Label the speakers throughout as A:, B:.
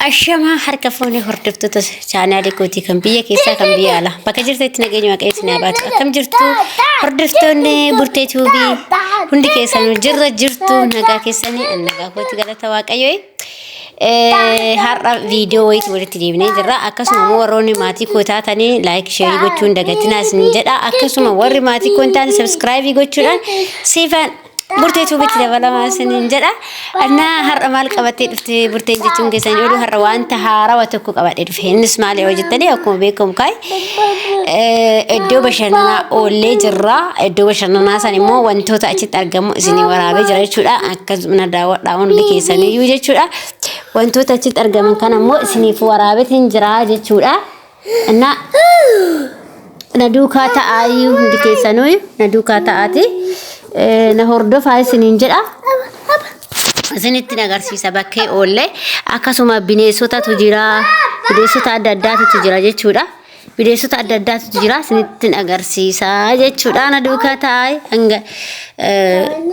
A: Ashamaa harka fuunee hordoftoota chaanaalii kootii kan biyya keessaa kan biyya alaa bakka jirtanitti nageenya waaqayyo isin haa baatu. Akkam jirtu hordoftoonni Burtee Tuubii hundi keessanuu jirra jirtu nagaa keessanii ani nagaa kooti galata waaqayyoo. Har'a viidiyoo wayiitti walitti deebinee jirra. Akkasuma immoo warroonni maatii koo taatanii laayik sheerii gochuun dagatinaa isin jedha. Akkasuma warri maatii koo hin taane sabskraayibii gochuudhaan siifaan Burtee tuubitti dabalamaa isiniin jedha. Annaa har'a maal qabattee dhufte burteen jechuun keessan oolu har'a wanta haarawa tokko qabadhee dhufe. Innis maal yoo jettanii akkuma beekamu kaay iddoo bashannanaa oollee jirra. Iddoo bashannanaa san immoo wantoota achitti argamu isinii waraabee jira jechuudha. Akkasuma daawwadhaa hundi keessaniyyuu jechuudha. Wantoota achitti argaman kana immoo isiniif waraabeetiin jira jechuudha. Innaa na duukaa ta'aayyuu hundi keessanuu na duukaa ta'aati. Na hordofaa isiniin jedha. Isinitti agarsiisa bakkee oollee akkasuma bineensotatu jira. Bineensota adda addaatu jira jechuudha. Bineensota adda addaatu jira isinitti agarsiisa jechuudha. Na duukaa ta'aa hanga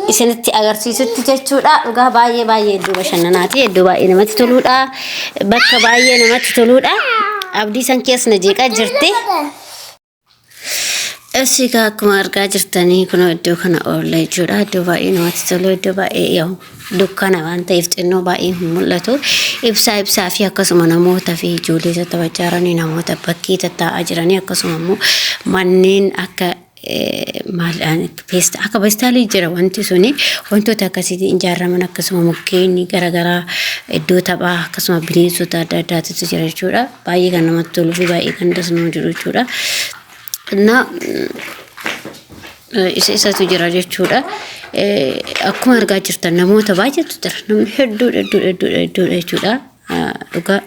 A: isinitti agarsiisutti jechuudha. Dhugaa baay'ee baay'ee iddoo bashannanaati. Iddoo baay'ee namatti toluudha. Bakka baay'ee namatti toluudha. Abdii san keessa na jeeqaa jirti. Eessi egaa akkuma argaa jirtanii kun iddoo kana oolla jechuudha. Iddoo baay'ee namatti tolu, iddoo baay'ee yaa'u dukkana waan ta'eef xinnoo baay'ee hin mul'atu. Ibsaa ibsaa fi akkasuma namoota fi ijoollee tattaphachaa jiranii namoota bakkee tattaa'aa jiranii akkasuma immoo manneen akka akka peestaalii jira wanti suni wantoota akkasiitiin ijaaraman akkasuma mukkeen garaagaraa iddoo taphaa akkasuma bineensota adda addaatu jira jechuudha. Baay'ee kan namatti toluu fi baay'ee kan das nama jedhu jechuudha. Innaa isa isatu jira jechuudha. Akkuma argaa jirtan namoota baay'eetu jira. Namni hedduu hedduu hedduu hedduudha jechuudha. Dhugaa.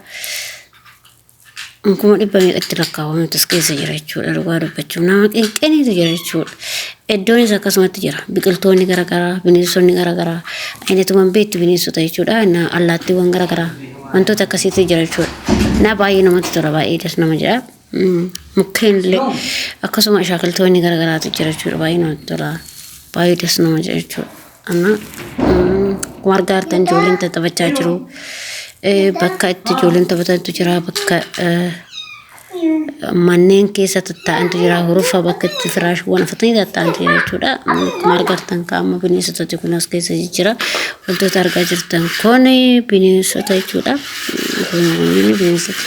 A: Kuma dhibba meeqatti lakkaawwamutu as keessa jira jechuudha. Dhugaa dubbachuuf nama qinqiniitu jira jechuudha. Iddoonis akkasumatti jira. Biqiltoonni garaagaraa, bineensonni garaagaraa, aynatumaan beektu bineensota jechuudha. Na allaattiiwwan garaagaraa wantoota akkasiitu jira jechuudha. Na baay'ee namatti tola baay'ee das nama jedha. Mukkeen illee akkasuma shaakiltoonni garaagaraatu jira jechuudha. Baay'ee namatti tola. Baay'ee das nama jedha jechuudha. Amma akkuma argaa jirtan ijoolleen taphachaa jiru. Bakka itti ijoolleen taphatantu jira. Bakka manneen keessa tattaa'antu jira. Hurufa bakka itti firaashiiwwan uffatanii tattaa'antu jira jechuudha. Akkuma argaa jirtan qaama bineensotatti kun as keessa jira. Wantoota argaa jirtan kun bineensota jechuudha. Kun bineensota.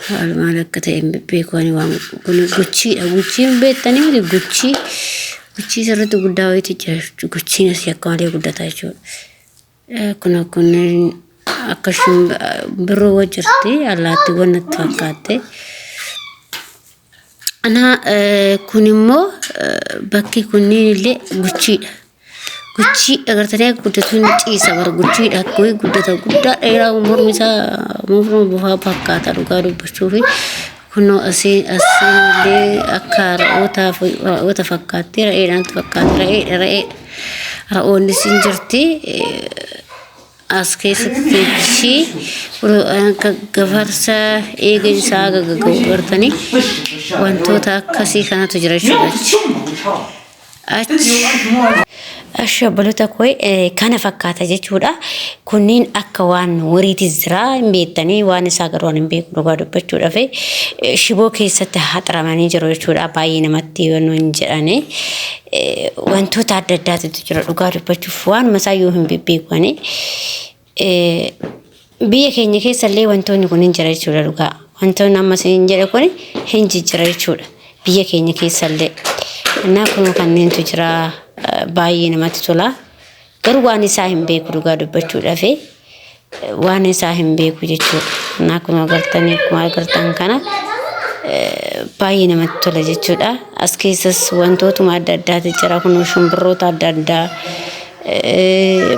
A: Maal maal akka ta'e hin beeku ani waan kun guchiidha. Guchiin beektanii miti guchii guchii sirriitti guddaa wayiitu jira jechuudha. Guchiin asii akka malee guddataa jechuudha. Kun kun akka birroo jirti allaattiiwwan natti fakkaatte. Anaa kun immoo bakki kunniin illee guchiidha. Guchii agartanii akka guddatu hin ciisa bara guchiidha akka wayii guddata guddaa dheeraa mormi isaa morma bofaa fakkaata dhugaa dubbachuu fi kunoo asii asiin illee akka ra'ootaaf ra'oota fakkaatti ra'eedhaan fakkaatti ra'eedha ra'eedha ra'oonnis hin jirti. As keessatti teechii akka gafarsa eegeen isaa gaggagu gartanii wantoota akkasii kanatu jira jechuudha. Achi achi obboloota koo kana fakkaata jechuudha. Kunniin akka waan wariitis jira hin beektanii waan isaa garuu ani hin beeku dhugaa dubbachuudhaaf shiboo keessatti haxaramanii jiru jechuudha. Baay'ee namatti yoo hin jedhani. Wantoota adda addaatu jira dhugaa dubbachuuf waanuma isaa yoo hin bebbeeku ani. Biyya keenya keessa illee wantoonni kun hin jira jechuudha dhugaa. Wantoonni amma isin jedhe kun hin jijjira jechuudha biyya keenya keessa illee. Innaa kun kanneentu jira baay'ee namatti tola. Garuu waan isaa hin beeku dhugaa dubbachuudhaaf waan isaa hin beeku jechuudha. Innaa akkuma agartanii akkuma agartan kana baay'ee namatti tola jechuudha. As keessas wantootuma adda addaatu jira kun shimbirroota adda addaa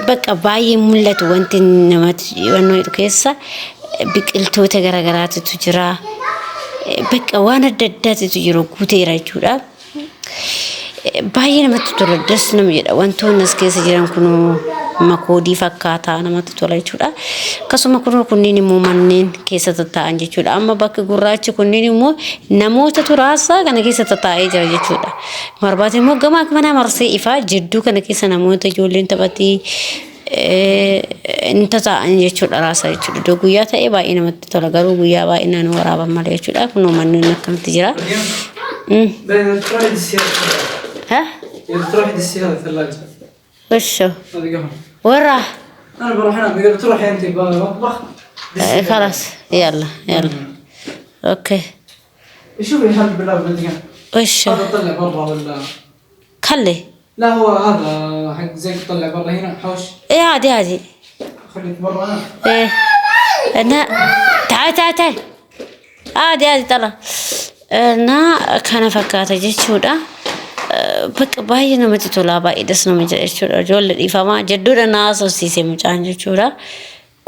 A: bakka baay'ee mul'atu wanti namatti dhiyoo keessa biqiltoota garaagaraatu jira. Bakka waan adda addaatu jiru guuteera jechuudha. Baay'ee namatti tola das nama jedha wantoonni as keessa jiran kun makoodii fakkaataa namatti tola jechuudha. Akkasuma kunoo kunneen immoo manneen keessa tattaa'an jechuudha. Amma bakki gurraachi kunneen immoo namoota turaasaa kana keessa tattaa'ee jira jechuudha. Marbaati immoo gamaa gamanaa marsee ifaa jidduu kana keessa namoota ijoolleen taphatii. Inni taa'an jechuudha raasa jechuudha. Iddoo guyyaa ta'e baay'ee namatti tola garuu guyyaa baay'inaan waraaban malee jechuudha. Kunoo manneen akkamitti jira.
B: بعدين تروحي دسيها
A: Ha?
B: تروحي دسيها الثلاجة.
A: Washoo.
B: هذه قهوة.
A: Warra.
B: انا بروح انام، اذا بتروحي انت بالمطبخ.
A: خلاص يلا يلا. Okay.
B: شوفي هذا بالله بالدقيقة.
A: Washoo.
B: هذا طلع برا ولا؟
A: Kallee.
B: لا، هو هذا حق زي طلع برا هنا حوش.
A: Ee عادي عادي.
B: خليك برا انا.
A: ايه انا تعال تعال تعال عادي عادي طلع na kana fakkaata jechuudha. Bakka baay'ee namatti tola, baay'ee das nama jedha jechuudha. Ijoollee dhiifamaa jedhuudha na haasofsiise mucaan jechuudha.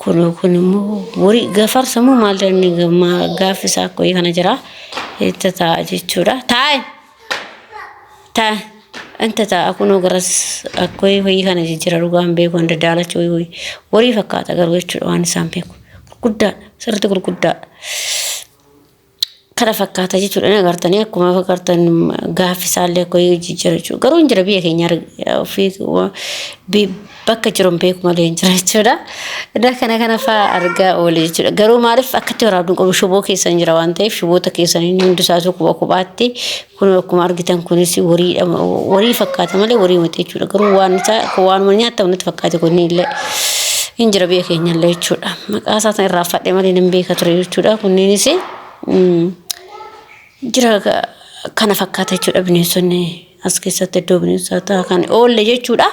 A: Kun immoo horii gafarsa moo maal inni gaaffi isaa akkoo kana jira. Itti taa'a jechuudha. Taa'e! Taa'e! Inta taa'a kunoo garas akkoo horii kana jijjiira dhugaan beeku hunda daalacha horii horii fakkaata garuu jechuudha waan isaan beeku. Gurguddaadha, sirriitti gurguddaadha. Kana fakkaata jechuudha. Inni agartanii akkuma agartan gaaffi isaallee akka jijjiira jechuudha. Garuu hin jira biyya keenya ofii bakka jiru hin beeku malee hin jira jechuudha. Iddoo kana kana fa'aa argaa oole jechuudha. Garuu maaliif akkatti waraabduun qabu shiboo keessa hin jira waan ta'eef shiboota keessan inni hundi isaatu quba qubaatti kun akkuma argitan kunis horii fakkaata malee horii miti jechuudha. Garuu waan isaa waanuma nyaatamu natti fakkaate kunni illee hin jira biyya keenya illee jechuudha. Maqaa isaa sana irraa fadhee malee nan beeka ture jechuudha. Kunniinis jira kana fakkaata jechuudha bineensonni as keessatti iddoo bineensotaa kan oolle jechuudha.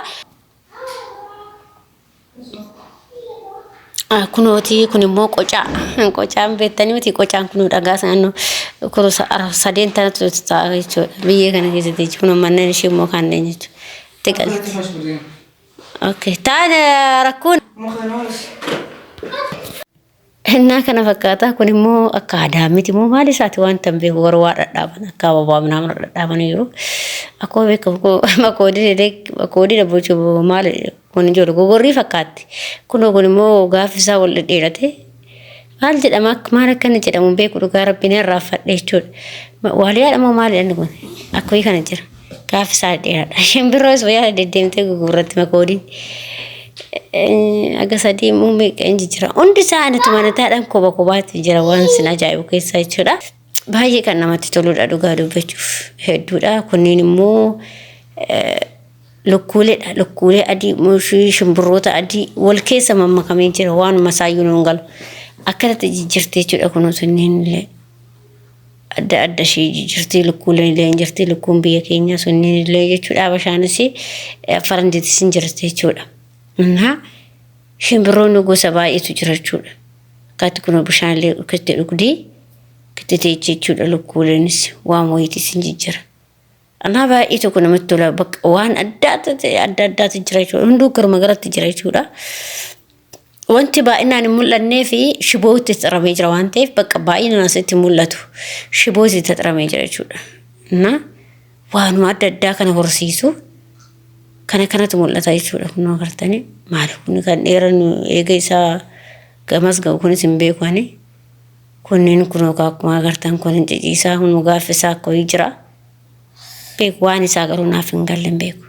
A: Kunooti kun immoo qocaa. Qocaan beektanii miti qocaan kunuu dhagaa sana kun sadeen tanatu ta'a jechuudha. Biyya kana keessatti jechuudha. Manneen ishee immoo kanneen jechuudha. Itti galti.
B: حوش بالدقيقة.
A: Okay. Taan rakkoon.
B: ماخذ الماوس.
A: Innaa kana fakkaata kun immoo akka aadaa miti immoo maal isaati wanta hin beeku garuu waa dhadhaaban akka ababaa minaamin dhadhaabanii jiru. Akkuma beekamu makoodii dabbochuu maal kun ijoollee gogorrii fakkaatti. Kunoo kun immoo gaaffi isaa wal dhedheerate maal jedhama maal akka inni jedhamu hin beeku dhugaa rabbiin irraa fadhe jechuudha. Waaliyaadha moo maal jedhani kun akkuma kana jira. Gaaffi isaa dhedheeraadha. Shimbirroos wayyaa deddeemtee gugurratti makoodiin. Aga sadii immoo meeqa hin jijjiira. Hundi isaa anatu manataadhaan koba kobaatti jira waan sin ajaa'ibu keessaa jechuudha. Baay'ee kan namatti toludha dhugaa dubbachuuf hedduudha. Kunneen immoo lukkuuleedha. Lukkuulee adii shimbirroota adii wal keessa mammakamee jira waan masaayyuu nuun galu. Akkanatti jijjiirti jechuudha kunuun sunneen illee. Adda adda ishee jijjiirti lukkuuleen illee hin jirti lukkuun biyya keenya sunneen illee jechuudha. Habashaanis faranjiitis hin jirti jechuudha. Innaa shimbirroonni gosa baay'eetu jira jechuudha. Akkaatti kunoo bishaan illee akkatti dhugdii akkatti teechi jechuudha lukkuuleenis waan wayiitis hin jijjiira. Anaa baay'ee tokko namatti tola bakka waan adda addaatu jira jechuudha. Hunduu garuma garatti jira jechuudha. Wanti baay'inaan hin mul'annee fi shibootti xaxaramee jira waan ta'eef bakka baay'inaan asitti mul'atu shibootti xaxaramee jira jechuudha. Innaa waanuma adda addaa kana horsiisu kana kanatu mul'ata jechuudha. Kunoo agartanii maali kun kan dheeran eega isaa gamas ga'u kunis hin beeku ani. Kunneen kunoo akkuma agartan kun hin ciciisaa kun gaaffi isaa akka wayii jira. Beeku waan isaa garuu naaf hin galle hin beeku.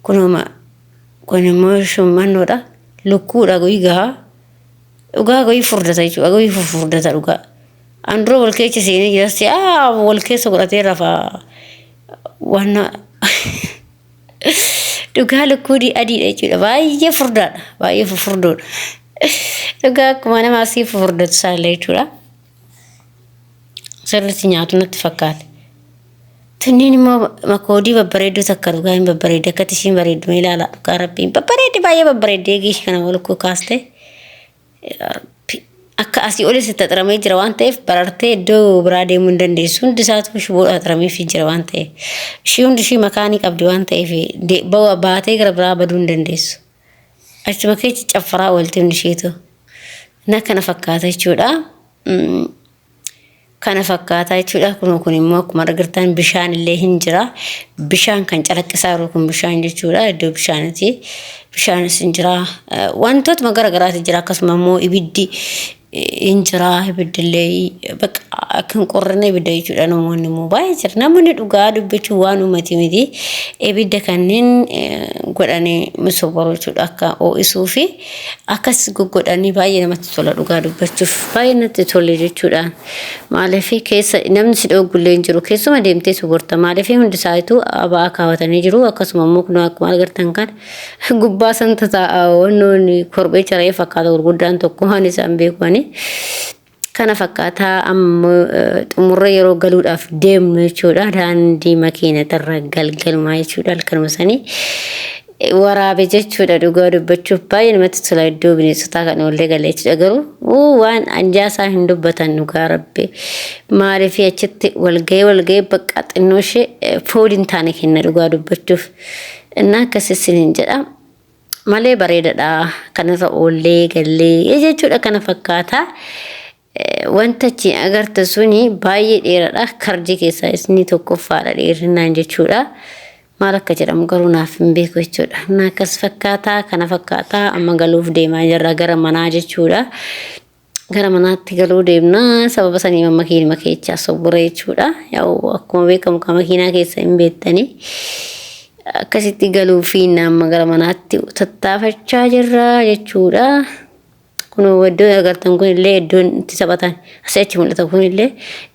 A: Kunuma kun immoo shummannoodha. Lukkuudha goyi gahaa. Dhugaa goyi furdata jechuudha. Goyi furdata dhugaa. An dura wal keessa seenee jiras wal keessa godhatee rafa waan dhugaa lukkuu adiidha jechuudha. Baay'ee furdaadha. Baay'ee fufurdoodha. Dhugaa akkuma nama asii fufurdatu isaallee jechuudha. Sirriitti nyaatu natti fakkaate. Tunniin immoo makoodii babbareedduu takka dhugaa hin babbareedde akkatti ishiin bareeddu mee ilaala dhugaa rabbiin babbareeddi baay'ee babbareeddi eegii ishii kana wal kaaste. Akka asii olis itti xaxaramee jira waan ta'eef barartee iddoo biraa deemuu hin dandeessu. Hundi isaatu shiboo xaxarameefii jira waan ta'eef. Ishii hundi ishii makaanii qabdi waan ta'eef baatee gara biraa baduu hin dandeessu. Achuma keessa caffaraa oolte hundi isheetu. Na kana fakkaata jechuudha. Kana fakkaata jechuudha. Kun immoo akkuma argitan bishaan illee hin jira. Bishaan kan calaqqisaa jiru kun bishaan jechuudha. Iddoo bishaaniiti. Bishaanis hin jira. Wantootuma gara garaatu jira. Akkasuma immoo ibiddi hin jira ibiddillee bakka akka hin qorranne ibidda jechuudha. Namoonni immoo baay'ee jira. Namoonni dhugaa dubbachuu waan uummati miti. Ibidda kanneen godhanii misoboru jechuudha akka ho'isuu fi akkas goggodhanii baay'ee namatti tola dhugaa dubbachuuf baay'ee natti tole jechuudha. Maaliif keessa namni si dhoogullee hin jiru keessuma deemtee soborta maaliif hundi isaatuu abaa kaawwatanii jiru akkasuma immoo kunoo akkuma agartan kan gubbaa san tataa'a wannoon korbee caree fakkaata gurguddaan tokko waan isaan beekani. Kana fakkaataa amma xumurra yeroo galuudhaaf deemnu jechuudha. Daandii makiinatarra galgalumaa jechuudha halkanuma sanii. Waraabe jechuudha dhugaa dubbachuuf baay'ee namatti tola iddoo bineensotaa kan oollee galee jechuudha. Garuu waan anjaasaa hin dubbatan dhugaa rabbi. Maaliif achitti walgahee walgahee bakka xinnoo ishee fooliin taane kenna dhugaa dubbachuuf. Innaa akkas isiniin jedha. Malee bareedadha. Kanarra oollee gallee jechuudha kana fakkaata. Wanta achi agarte suni baay'ee dheeradha. Karji keessaa isni tokkoffaadha dheerinaan jechuudha. Maal akka jedhamu garuu naaf hin beeku jechuudha. Innaa akkas fakkaata kana fakkaata amma galuuf deemaa jirra gara manaa jechuudha. Gara manaatti galuu deemna sababa sanii makiinuma keessaa sobbore jechuudha. Yaa'u akkuma beekamu kan makiinaa keessa hin beektanii. Akkasitti galuu fi amma gara manaatti tattaafachaa jirra jechuudha. Kun iddoon agartan kun illee iddoon itti taphatan asii achi mul'ata kun illee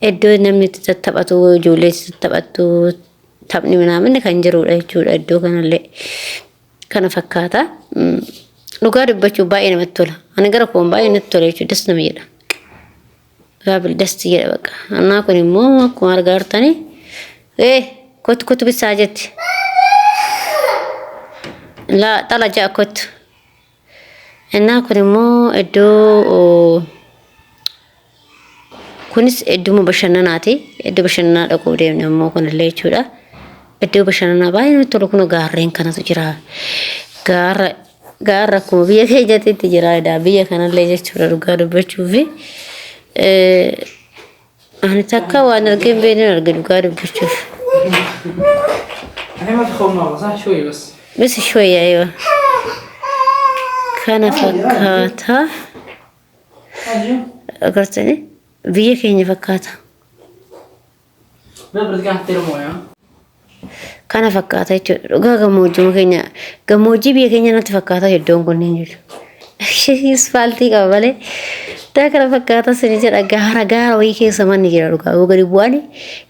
A: iddoo namni itti taphatu ijoollee itti taphattu taphni minaaminni kan jirudha jechuudha iddoo kanallee kana fakkaata. Dhugaa dubbachuuf baay'ee namatti tola. Ani gara koon baay'ee natti tola jechuudha das nama jedha. Gaabil dasti jedha bakka. Annaa kun immoo akkuma argaa jirtanii ee kottu kottu bisaa jetti. Laa xala ja'a kottu. Innaa kun immoo iddoo kunis idduma bashannanaati. Iddoo bashannanaa dhaquu deemne immoo kunillee jechuudha. Iddoo bashannanaa baay'ee namatti tolu kun gaarreen kanatu jira. Gaara gaarra akkuma biyya keenyatti jira biyya kanallee jechuudha dhugaa dubbachuufi. Ani takka waan argee hin beekne arge dhugaa dubbachuuf.
B: الحين ما في خوف مرة صح شوي بس
A: Bis shwayya eewa. Kana fakkaata. Agartanii biyya keenya fakkaata.
B: بيبرد قاعد حطي له مويه ها؟
A: Kana fakkaata jechuudha. Dhugaa gammoojjuma keenya gammoojjii biyya keenya natti fakkaata iddoon kunneen jiru. Ispaaltii qaba malee. Daa kana fakkaata sini jedha gaara gaara wayii keessa manni jira dhugaa yoo gadi bu'ani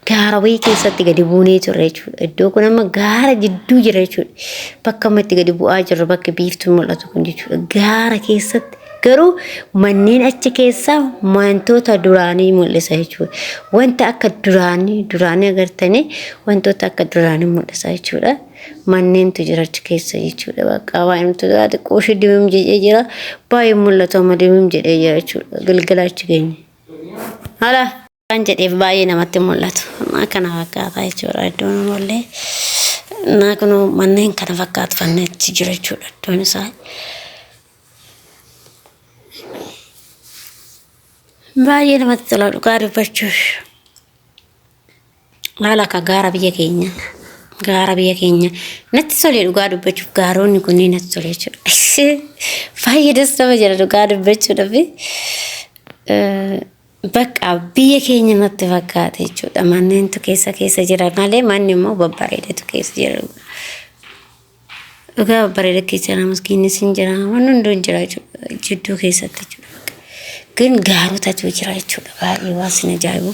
A: gaara wayii keessatti gadi buunee turre jechuudha. Iddoo kun amma gaara jidduu jira jechuudha. Bakka amma itti gadi bu'aa jirru bakki biiftuun mul'atu kun jechuudha. Gaara keessatti garuu manneen achi keessaa wantoota duraanii mul'isa jechuudha. Wanta akka duraanii duraanii agartanii wantoota akka duraanii mul'isa jechuudha. Manneentu jira achi keessa jechuudha. Bakka baay'ee jira xiqqoo ishee dimim jedhee jira. Baay'ee mul'atu amma dimim jedhee jira jechuudha. Galgala achi geenye. Haala waan jedheef baay'ee namatti mul'atu. Kana fakkaata jechuudha iddoon ammallee. Naa kun manneen kana fakkaatu fanneetti jira jechuudha iddoon isaa. Baay'ee namatti tola dhugaa dubbachuuf. Haala akka gaara biyya keenya. Gaara biyya keenya. Natti tolee dhugaa dubbachuuf gaaronni kunneen natti tole jechuudha. Baay'ee das nama jedha dhugaa dubbachuudhaaf. Bakka biyya keenya natti fakkaate jechuudha. Manneentu keessa keessa jira malee manni immoo babbareedatu keessa jira. Dhugaa babbareeda keessa jira maskiinnis hin jira wanni hunduu hin jira jechuudha jidduu keessatti jechuudha. ግን gaarotatu jira jechuudha baay'ee waan sin ajaa'ibu.